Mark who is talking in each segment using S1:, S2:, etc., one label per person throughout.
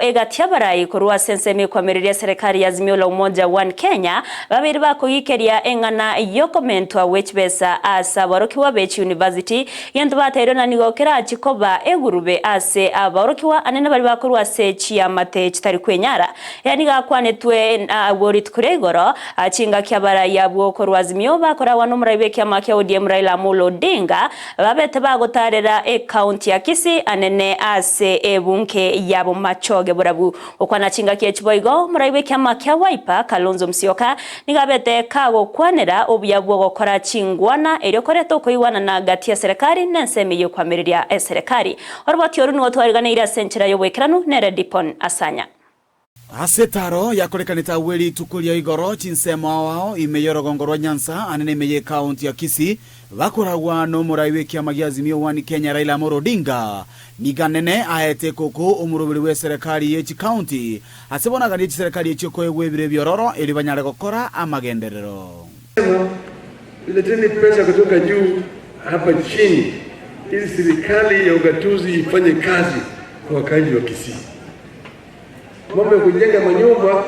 S1: egati y'abarai korwa ase ensemo ekwamireria eserekari ya Azimio la Umoja One Kenya babere bakogikeria eng'ana y'okomentwa gwe chibesa ase aborokigwa be chiunivasiti, gento bateirwe na nigo kerachi koba egurube ase aborokigwa anene baria bakorwa ase chiamate chitari kwenyara. Aya nigo akwanetwe agwo rituko ria igoro, chingaki abarai abwo korwa Azimio bakoragwa nomorai bw'ekiama kia ODM Raila Amolo Odinga Babete bagotaarera ekaunti ya Kisii anene ase ebunge ya Bomachoge borabu. Gokwana chingaki echi boigo, omorai bw'ekiama kia Wiper, Kalonzo Musyoka, nigo abete kagokwanera obuya bw'ogokora chingwana erio koreta okoigwanana gati y'eserekari n'ensemo eyio ekoamereria eserekari. Oroboti oru nigo twariganeire ase enchera y'oboikeranu nere Dipon Asanya.
S2: Ase etaro yakorekanete agwo rituko ria igoro, chinsemo ao ao ime y'orogongo rwa Nyanza ane na ime y'ekaunti ya Kisii, bakoragwa nomorai bw'ekiama gia Azimio One Kenya Raila Amolo Odinga, nigo anene aete ekoko omoroberi bw'eserekari ye chikaunti ase bono aganie chiserekari echio koegwa ebiro ebiororo erio banyare gokora amagenderero.
S3: Sema, Leteni pesa kutoka juu hapa chini ili serikali ya ugatuzi ifanye kazi kwa wakaaji wa Kisii. Mambo ya kujenga manyumba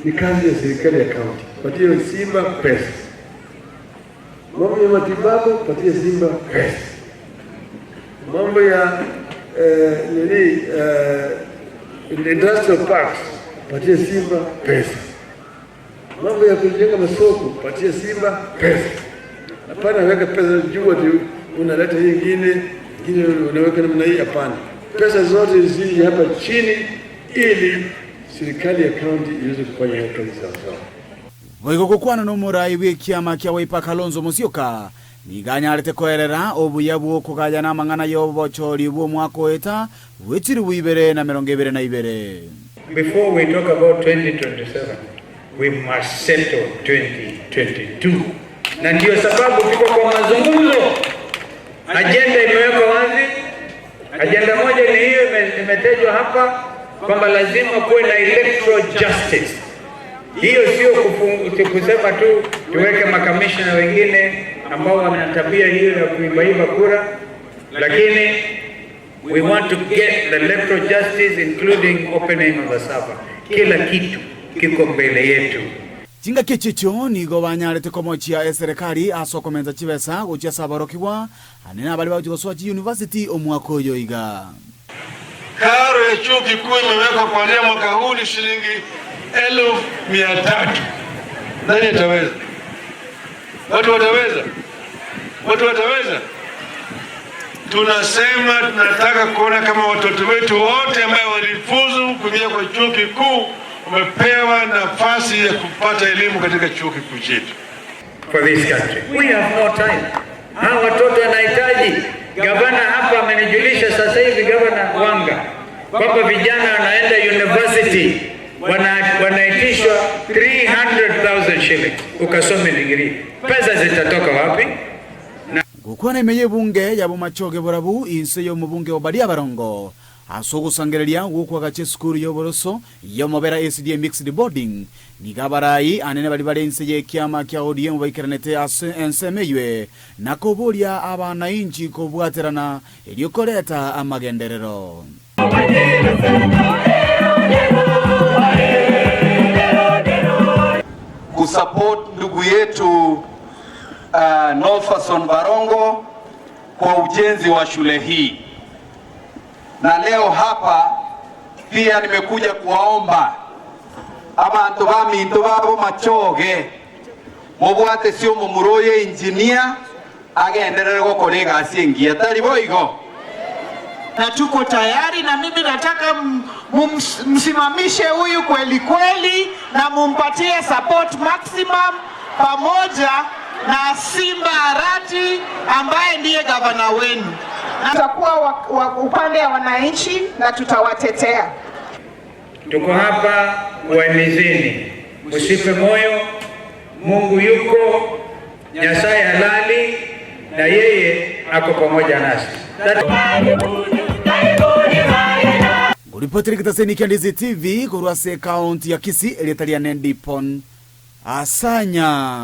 S3: ni kazi ya serikali ya kaunti, patie Simba pesa. Mambo ya matibabu patie Simba pesa. Mambo ya eh, nini eh, industrial parks patie Simba pesa. Mambo ya kujenga masoko patie Simba pesa. Hapana, weka pesa juu ati unaleta hii ingine ingine unaweka namna hii. Hapana, pesa zote zije hapa chini ili serikali ya kaunti iweze kufanya kazi sawasawa.
S2: Boigo gokwana nomorai bw'ekiama kia Wiper Kalonzo Musyoka nigo anyarete koerera obuya bw'okogayana amang'ana y'obochori bw'omwaka oeta bwe chilifu ibere na emerongo ebere na ibere.
S4: Before we talk about 2027, we must settle 2022, na ndio sababu tuko kwa mazungumzo. Ajenda imewekwa wazi. Ajenda moja ni hiyo imetajwa hapa kwamba lazima kuwe na electoral justice. Hiyo sio kusema tu tuweke makamishna wengine ambao wana tabia hiyo ya kuibaiba kura, lakini we want to get the electoral justice including opening of the server. Kila kitu kiko mbele yetu.
S2: Chingaki echi echio nigo banyarete komochia eserekari ase okomensa chibesa gochia ase aborokigwa, ane nabaria bagochia gosoa chiyunivasiti omwaka oyo iga.
S3: Karo ya chuo kikuu imewekwa kuanzia mwaka huu ni shilingi 300,000. Nani ataweza? Watu wataweza? Watu wataweza? Tunasema tunataka kuona kama watoto wetu wote ambao walifuzu kuingia kwa chuo kikuu wamepewa nafasi ya kupata elimu katika chuo kikuu chetu.
S4: For this country. We have no time. Hawa watoto wanahitaji. Gavana hapa amenijulisha sasa hivi, Gavana Wanga, kwamba vijana wanaenda university wanaitishwa 300,000 shillings ukasome degree. Pesa zitatoka wapi?
S2: Gokwana ime y'ebunge ya Bomachoge borabu inse y'omobunge Obadia Barongo ase ogosangereria gw'okoagacha esukuru y'oboroso y'omobera SDA Mixed Boarding, nigo abarai anene baria bare inse y'ekiama kia ODM baikeranete ase ensemo eywe na koboria abanainchi kobwaterana erio koreta amagenderero.
S5: Kusupport ndugu yetu Norfason Barongo kwa ujenzi wa shule hii, na leo hapa pia nimekuja kuwaomba abantu baminto babo machoge mobwate sio momura oyo engineer agenderere gokora egasi engiya tari boigo.
S6: Na tuko tayari, na mimi nataka msimamishe huyu kweli kweli na mumpatie support maximum pamoja na Simba Arati ambaye ndiye gavana wenu.
S7: Tutakuwa upande wa wananchi na tutawatetea.
S4: Tuko hapa kuwahimizeni, msife moyo, Mungu yuko, Nyasaye halali na yeye ako pamoja nasi.
S2: Ngoripotera egetaseni kia Ndizi TV korwa ase ekaunti ya Kisii, erieta riane Ndipon Asanya.